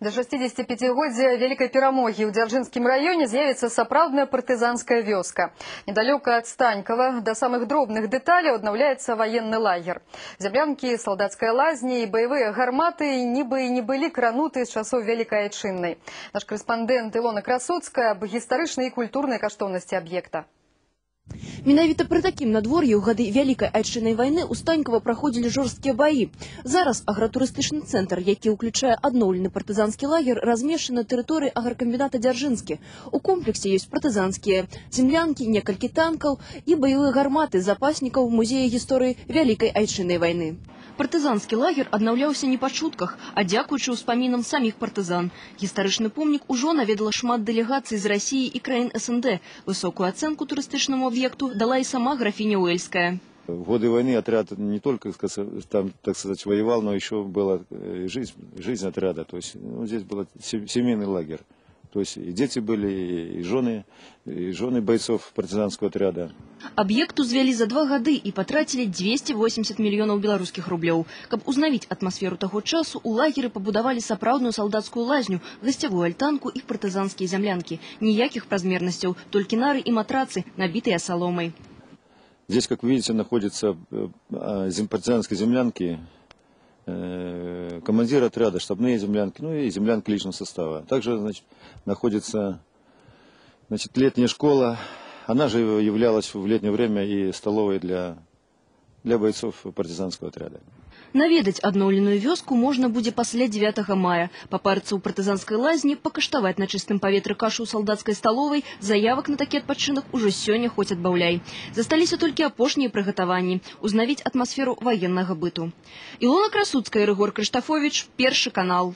Да 65-годдзя Вялікай перамогі ў Дзяржынскім раёне з'явіцца сапраўдная партызанская вёска. Недалёка ад Станькава да самых дробных дэталяў аднаўляецца ваенны лагер. Зямлянкі, салдацкая лазня і баявыя гарматы нібы і не былі крануты з часоў Вялікай Айчыннай. Наш карэспандэнт Ілона Красуцкая аб гістарычнай і культурнай каштоўнасці аб'екта. Менавіта пры такім надвор'і ў гады Вялікай Айчыннай вайны ў Станькава праходзілі жорсткія баі. Зараз агратурыстычны цэнтр, які ўключае адноўлены партызанскі лагер, размешчаны на тэрыторыі агракамбіната «Дзяржынскі». У комплексе ёсць партызанскія землянкі, некалькі танкаў і баявыя гарматы запаснікаў музея гісторыі Вялікай Айчыннай вайны. Партызанскі лагер аднаўляўся не па чутках, а дзякуючы ўспамінам саміх партызан. Гістарычны помнік ужо наведала шмат дэлегацый з Расіі і краін СНД. Высокую ацэнку турыстычнаму аб'екту дала і сама графіня Уэльская. В годы войны отряд не только там, так сказать, воевал, но еще была жизнь, жизнь отряда. То есть, ну, здесь был семейный лагерь. То есть и дети были, и жены бойцов партизанского отряда. Аб'ект узвялі за 2 гады і патрацілі 280 мільёнаў беларускіх рублёў. Каб узнавіць атмасферу таго часу, у лагеры пабудавалі сапраўдную салдацкую лазню, гасцявую альтанку і партызанскія зямлянкі. Ніякіх празмернасцяў, толькі нары і матрацы, набітыя саломай. Здесь, как вы видите, находятся партизанские землянки, командир отряда, штабные землянки, ну и землянки личного состава. Также, значит, находится, значит, летняя школа. Она же являлась в летнее время и столовой для бойцов партизанского отряда. Наведаць адноўленую вёску можна будзе пасля 9 мая. Папарыцца ў партызанскай лазні, пакаштаваць на чыстым паветры кашу ў салдацкай сталовай, заявак на такі адпачынак ужо сёння хоць адбаўляй. Засталіся толькі апошнія прыгатаванні, узнавіць атмасферу ваеннага быту. Ілона Красуцкая, Рыгор Крыштафовіч, Першы канал.